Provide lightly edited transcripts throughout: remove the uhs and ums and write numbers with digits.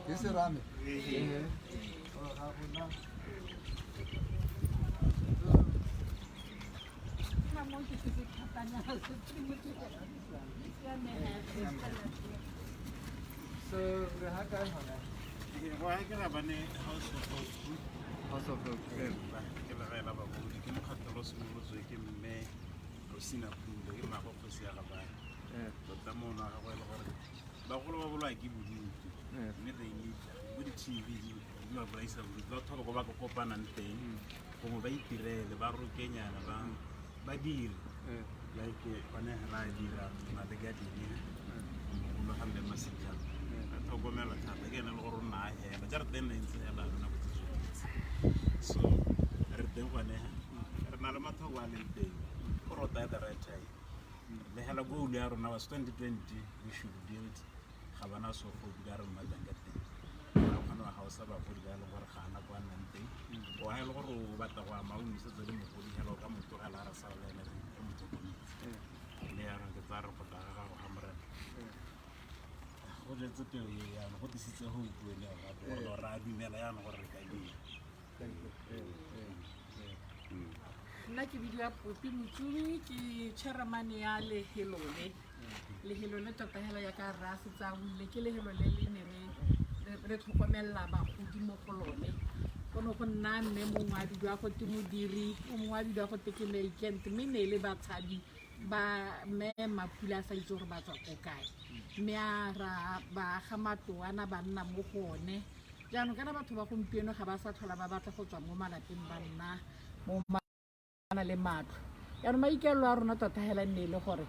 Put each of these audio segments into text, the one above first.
Ke serame. So re ha kae hona? Ke Gabane House of Hope. House of Hope. Ke legae la bagodi, ke mokgatlho o simolotswe ke mme Rosina Pule, ke mmago kgosi ya Gabane. Tota mono wa gagwe e le gore bagolo ba bolawa ke bodutu, mme they need bo di-TV di ba bolaisa bodutu, ba tlhoka ko ba ka kopanang teng, gongwe ba itirele, ba rokenyana, ba dire like gone ra dira na le garden. Mogolo ga mme Masejang a tlhokomela thata, ke ene le gore o nna a hela jarata e nne e ntse hela nako tse tsotlhe. So re teng gone, re na le mathoko a leng teng go rota at the right time. Le hela goal ya rona was 2020 we should build Gabane House of Hope ka re mmatlang ka teng, ra kgona go gausa bagodi ba e leng gore ga ana kwa nnang teng, o ga e le gore o batla go ama o mmisetsa le mogodi hela, o ka mo tlogela, re sa le ene re mo tlhokometse. Mme yaanong ke tsaya re go tla ga gago ga Morena go jetse peo e, yaanong go tlisitse hope ene gape gore re a dumela yaanong gore re ka dira. Nna ke bidiwa Popi Motsumi, ke chairman ya lehelole. Lehelole tota hela ya ka rra setse a buile, ke lehelo le le ne re tlhokomelela bagodi mo go lone. Go ne go nna mme mongwe a bidiwa gote Modiri, o mongwe a bidiwa gote ke Makent, mme ne e le batshabi ba mme Mapula a sa itse gore ba tswa ko kae, mme a ra ba aga matlo ana ba nna mo go one. Jaanong kana batho ba gompieno ga ba sa tlhola ba batla go tswa mo malapeng, ba nna mo na le matlo. Jaanong maikaelelo a rona tota hela nne e le gore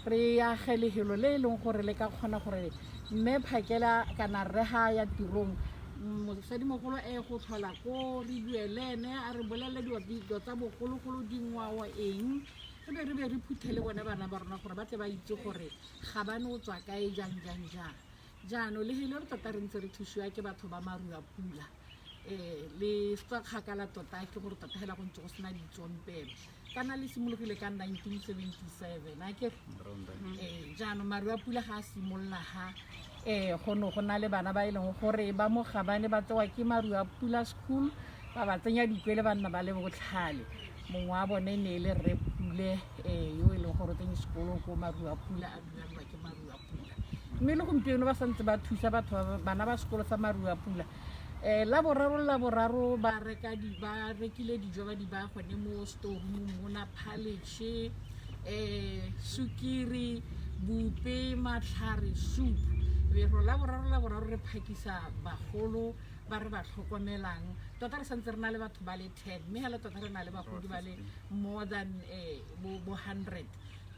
re age lehelo le e leng gore le ka kgona gore mme phakela kana rre ga ya tirong, mosadimogolo e go tlhola ko, re bue le ene, a re bolelele dilo tsa bogologolo, dingwao, eng, re be re phuthele bone bana ba rona gore ba tle ba itse gore ga ba ne o tswa kae, jang jang jang. Jaanong lehelo le tota re ntse re thusiwa ke batho ba Marua Pula, le tswa kgakala tota, ke gore tota hela go ntse go sena ditsompelo. Kana le simologile ka 1977 a kere. Jaanong Marua Pula ga a simolola ha, go ne go na le bana ba e leng gore ba mo Gabane, ba tsewa ke Marua Pula School, ba ba tsenya dikwele, ba nna ba le botlhale. Mongwe wa bone ne e le Rre Pule, yo e leng gore o tsenye sekolo ko Marua Pula, a duelwa ke Marua Pula, mme le gompieno ba santse ba thusa batho bana ba sekolo sa Marua Pula. La boraro le la boraro ba reka di, ba rekile dijo, ba di ba gone mo storeroomong mona, phaletšhe, sukiri, bupe, matlhare, soup. Be gore la boraro la boraro re phakisa bagolo ba re ba tlhokomelang. Tota re santse re na le batho ba le 10, mme hela tota re na le bagodi ba le more than bo 100.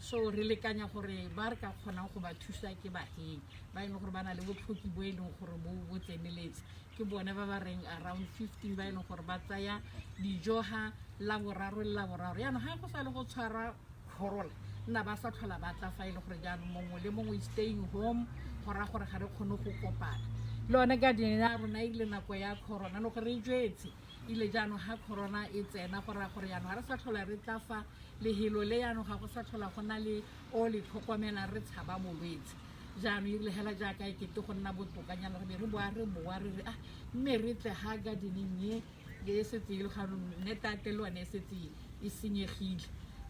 So re lekanya gore ba re ka kgonang go ba thusa ke baheng ba e leng gore ba na le botlhoki bo e leng gore bo tseneletse, ke bone ba ba reng around 15, ba e leng gore ba tsaya dijo ha la boraro le la boraro. Yaanong ga go sa le go tshwara corona, nna ba sa tlhola ba tla, fa e le gore jaanong mongwe le mongwe is staying home, go raya gore ga re kgone go kopana. Le yone garden ya rona ile nako ya corona no gore re jwetse ile, jaanong ga corona e tsena, go raya gore jaanong ga re sa tlhola re tla fa lehelo le. Jaanong ga go sa tlhola go na le o le tlhokomelang, re tshaba bolwetse. Jaanong erile hela jaaka e kete go nna botokanyana, re be re boa, re boa re re ah, mme re tle ga gardening e e setse e le ganong netate le one e setse e senyegile.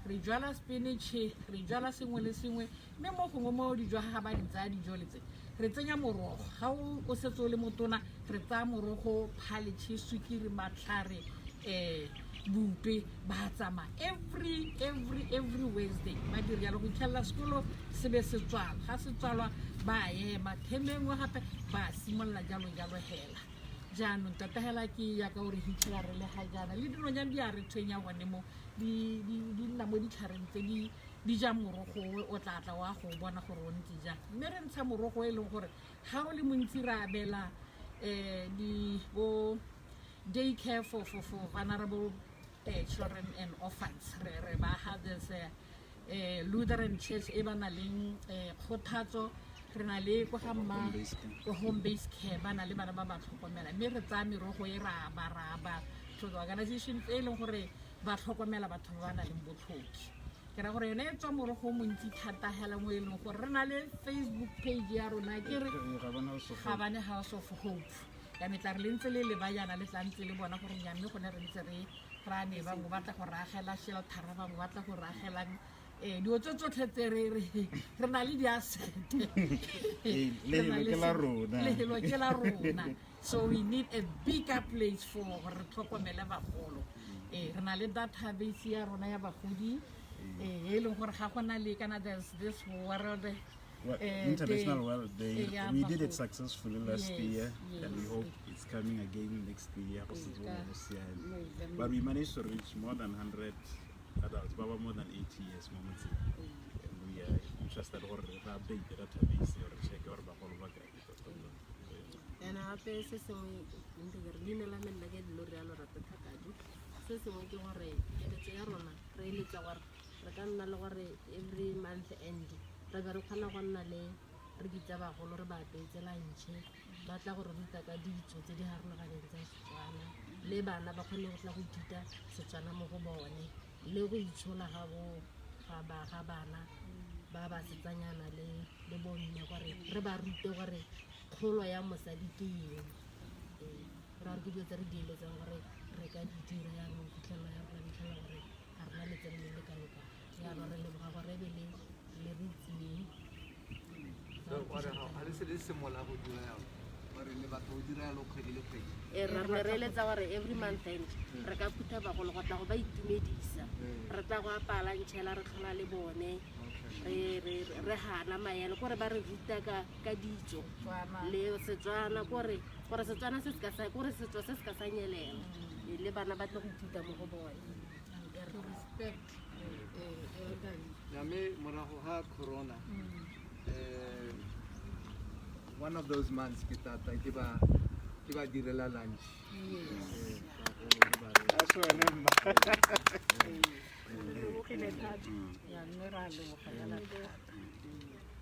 Re jwala spinach, re jwala sengwe le sengwe, mme mo gongwe mo dijo ga ba di tsaya dijo le tse re tsenya morogo, ga o setse o le motona, re tsaya morogo, phaletšhe, sukiri, matlhare, bupe, ba tsamaya every Wednesday ba dira jalo go itlhelela sekolo se be se tswalwa. Ga se tswalwa ba ema, theme e nngwe gape ba simolola, jalo jalo hela. Jaanong tota hela ke yaka o re hitlhela re le ga jaana le dinonyane di a re tshwenya gone mo di nna mo ditlhareng tse di ja morogo o tla tla wa go bona gore o ntse jang. Mme re ntsha morogo e leng gore ga o le montsi re abela di bo day care for vulnerable children and orphans. Re ba ha this Lutheran Church e ba na leng kgothatso, re na le kwa ga mma home based care ba na le bana ba ba tlhokomela, mme re tsaya merogo e ra ba to the organization e leng gore ba tlhokomela batho ba ba nang le botlhoki. Ke ra gore yone e tswa morogo o montsi thata hela mo e leng gore re na le Facebook page ya rona ke re Gabane House of Hope. Ya metla re le ntse le leba yana le tla ntse le bona gore nya mme gone re ntse re rane bangwe ba tla go ragela shelter, bangwe ba tla go ragelang dilo tse tsotlhe tse re na le di-asset. Lehelo ke la rona. So we need a bigger place for gore re tlhokomele bagolo. Re na le database ya rona ya bagodi e leng gore ga gona le kana there's this world International World Day. We did it successfully last year, and we hope it's coming again next year. But we managed to reach more than 100 adults, about more than 80 years, and we are interested to update the database or check our And hape se sengwe ntse ke re leina la me nna ke Gloria Lorato Thakadu. Se sengwe ke gore keletso ya rona re eletsa gore re ka nna le gore every month end re be re kgona go nna le re bitsa bagolo re ba apeetse lunch, ba tla go re ruta ka ditso tse di harologaneng tsa Setswana, le bana ba kgone go tla go ithuta Setswana mo go bone, le go itshola ga bana ba basetsanyana le bomme gore re ba rute gore kgolo ya mosadi ke eng. Re re ke dilo tse re di eletsang gore re ka di dira jaanong fitlhelela ya rona fitlhelela gore ga rena letseno le le kalo-kalo. Jaanong re leboga gore e be le re itseng. Ga le se le simolola go dira yalo, gore le batla go dira yalo kgwedi le kgwedi. Re eletsa gore every month end re ka phutha bagolo go tla go ba itumedisa, re tla go apaya lunch-ela re tlhola le bone, re gana maele kore ba re ruta ka ditso le Setswana, kore gore Setswana se se ka kore setso se se ka sa nyelela, le bana ba tle go ithuta mo go bone. To respect elderly. Ya mme morago ga corona, one of those months ke tata ke ba direla lunch. Yes.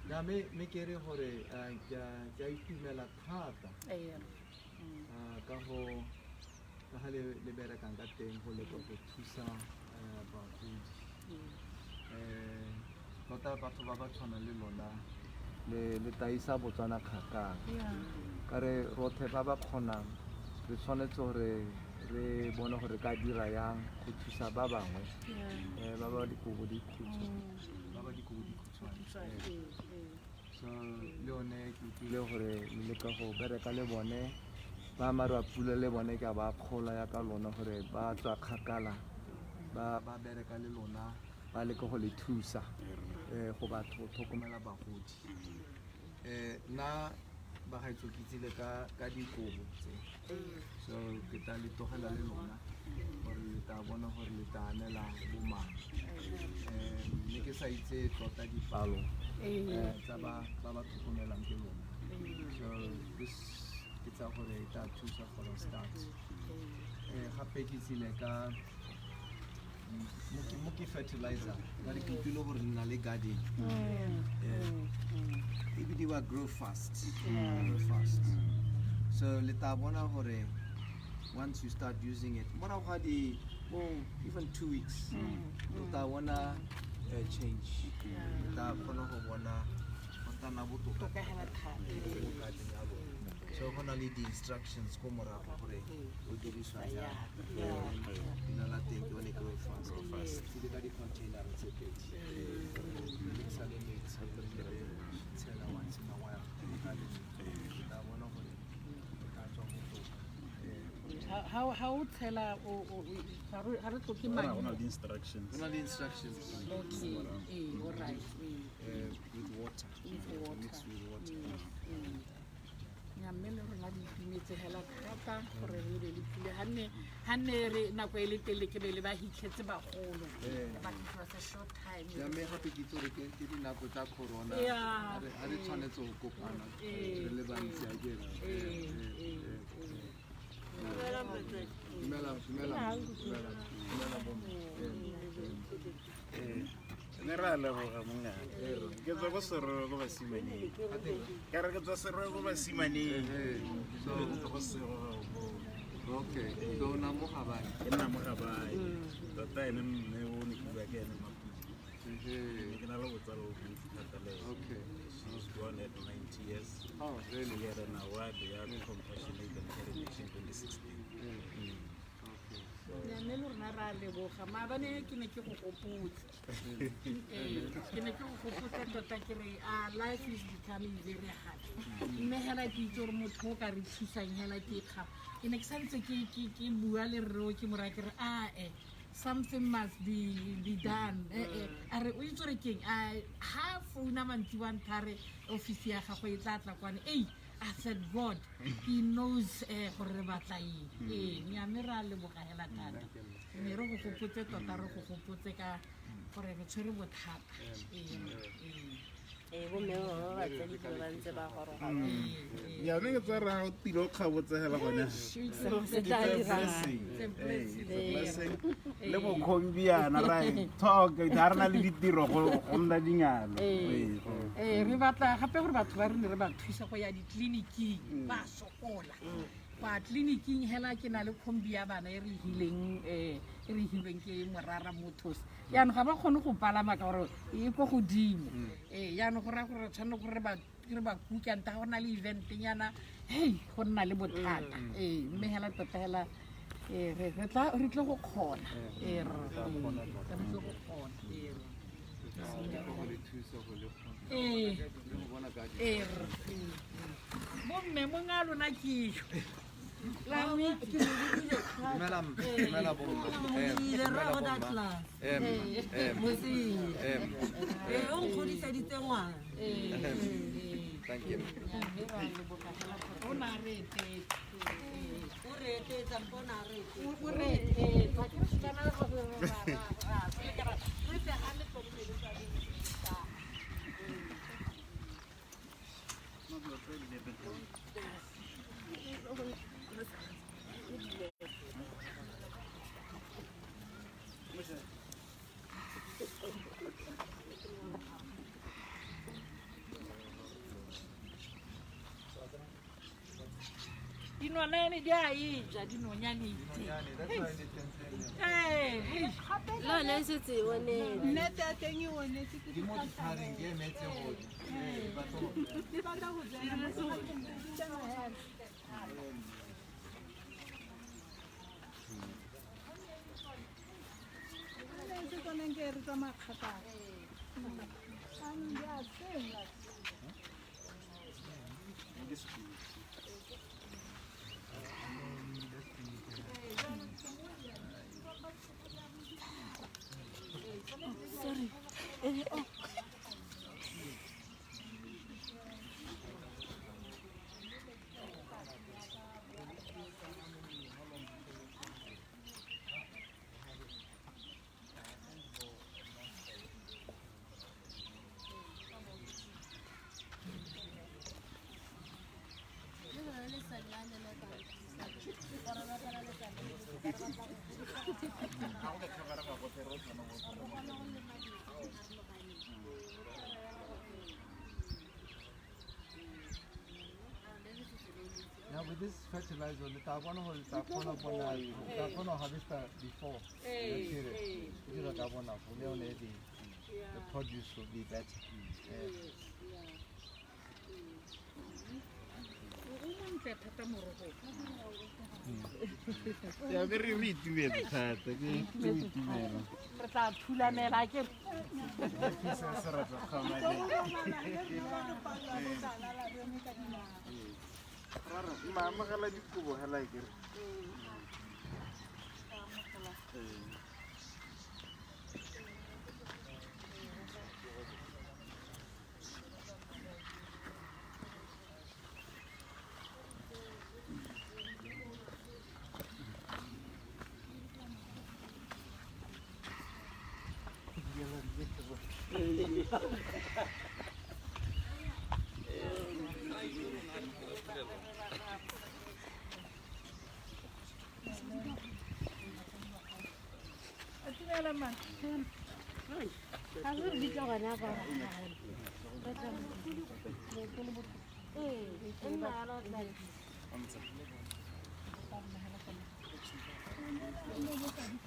Ya mme ke re gore ke a itumela thata ka go ka ga le berekang ka teng go leka go thusa bagodi. Tota batho ba ba tshwanang le lona le taisa Botswana kgakala. Ka re rotlhe ba ba kgonang re tshwanetse gore re bone gore ka dira yang go thusa ba bangwe ba ba dikobo dikhutshwane, ba ba dikobo dikhutshwane. So le yone ke utlwile gore le leka go bereka le bone ba Marapula le bone ke a ba kgola ya ka lona gore ba tswa kgakala ba bereka le lona ba leka go le thusa go batho go tlhokomela bagodi. Nna bagaetsho ke itsile ka dikobo tse, so ke tla le tlogela le lona gore le tla bona gore le tla anela bomang. Mme ke sa itse tota dipalo tsa ba ba tlhokomelang ke lona, so this ke tsa gore e tla thusa for a start. Gape ke itsile ka mo ke fertilizer ka re ke utlwile gore le na le garden e bidiwa grow fast. Grow fast. So le tla bona gore once you start using it morago ga di even 2 weeks o tla bona change, o tla kgona go bona go tla nna botoka mo garden ya lona. So go na le di-instructions ko morago gore o dirisiwa jang. Leina la teng ke yone grow fast. Ke ka di-container tse pedi, mixa le metsi le tshela once in a while mo garden, o tla bona gore o tla tswa botoka. Ha o tshela ga re tlhoke madi. Go na le instructions. Go na le instructions. Okay, all right. With water. With water. Mixed with water. Nya mme le rona re itumetse hela thata gore re be le tlile ga nne re nako e le telele ke be le ba hitlhetse bagolo. But it was a short time. Ya mme gape ke itse gore ke dinako tsa corona. Yeah. Ha re tshwanetse go kopana re le bantsi a kere. Dumela, dumela, dumela, dumela bomme. Ne re a leboga mongaka. Ke tswa ko Serowe ko basimaneng. Ka re ke tswa Serowe ko basimaneng. So Ke tswa ko Serowe mo. Okay, so o nna mo Gabane. Ke nna mo Gabane. Tota ene mme o ne ke bua ke ene Mapudi. Ne ke na le botsala bo bontsi thata le ene. Okay. She's gone at 90 years. Oh, really? She had an award ya Compassionate and Elevation 2016. Okay. Ya mme le rona re a leboga. Maabane ke ne ke go gopotse. Ee, ke ne ke go gopotse tota ke re a life is becoming very hard. Mme hela ke itse gore motho o ka re thusang hela ke kgapo. Ke ne ke santse ke bua le rreo ke mo raya ke re ae something must be done. A re o itse gore keng a ha founa mantsiboa nthare office ya gago e tla tla kwane. Ei, I said God, he knows gore re batla eng. Ee, mme mme re a leboga hela thata. Mme re go gopotse tota, re go gopotse ka gore re tshwere bothata. Ee, ee. Ee, bomme ba bangwe ba batsadi ke ba ntse ba goroga. Ya mme ke tsaya ra o tile o kgabotse hela gone. Seo se tla It's a dirang. blessing. It's a blessing. Ee, it's a blessing. Le bokhombiana ra e talk ga re na le ditiro go nna dingalo. Ee. Ee, go- Ee, re batla gape gore batho ba re ne re ba thusa go ya ditleliniking ba sokola. Kwa tleliniking hela ke na le khombi ya bana e re hileng e re hilweng ke Morara Motors. Jaanong ga ba kgone go palama ka gore e ko godimo. Ee, jaanong go raya gore re tshwanela gore re ba kuke anta ga go na le event-nyana, hei, go nna le bothata. Ee, mme hela tota hela ee, re tle go kgona. Ee, re tle go kgona. Ee, Go le thusa go le kgona. Ee. Le go bona ka di. Ee, bomme mong a lona ke yo. La mo itse. Dumela, dumela bomma. Dumela bomma. Mosenyi. Em. Ee, o nkgodiseditse ngwana. Thank you. Ya, mme ra leboga hela thata. O ne a re etetse. O re etetsa, mpona a re etetsa. O re etetse. Ke re Setswana re pegane tsone le tsa di. Dinonyane di a e ja, dinonyane tse. That's why they can say. Ee, hei. Le yone e setse e onetse. Nnete ya teng e onetse ke Di mo ditlhareng ke emetse go ja. Ee, ba tlo go di batla go tsena mo sebakeng se di tsena hela. Tse tsoneng ke re tsamaya kgakala. Jaanong di a senya. Sorry. Oh. Now with this fertilizer, le tla bona gore le tla kgona go bona, le tla kgona go harvesta before the period. E dira ka bonako, le yone the produce will be better. Yeah. O montle thata morogo. Ya mme re itumetse thata, ke boitumelo. Re tla thulamela ke re. Se se re tla kgama le. Ra re ma amogela dikobo hela ke re. Ee.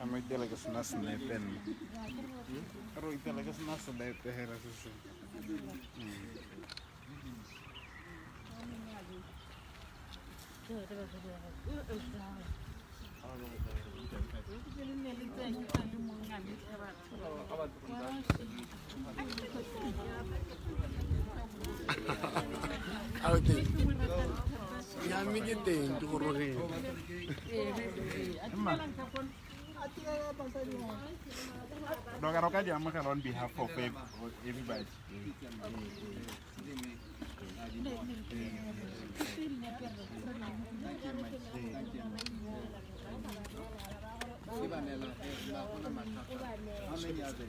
I'm like a snap and like a snap. On behalf of everybody. How many are there?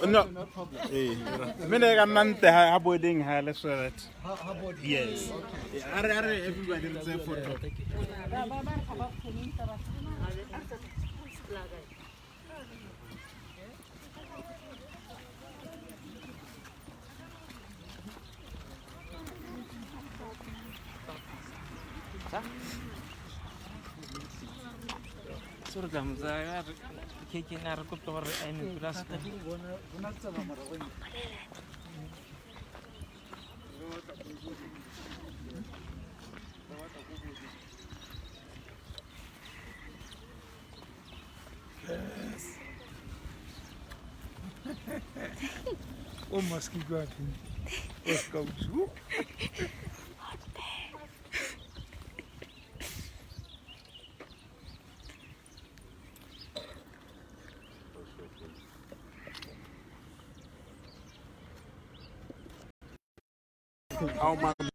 No. Yes. Everybody photo. Yes. O maski got him. Oh my.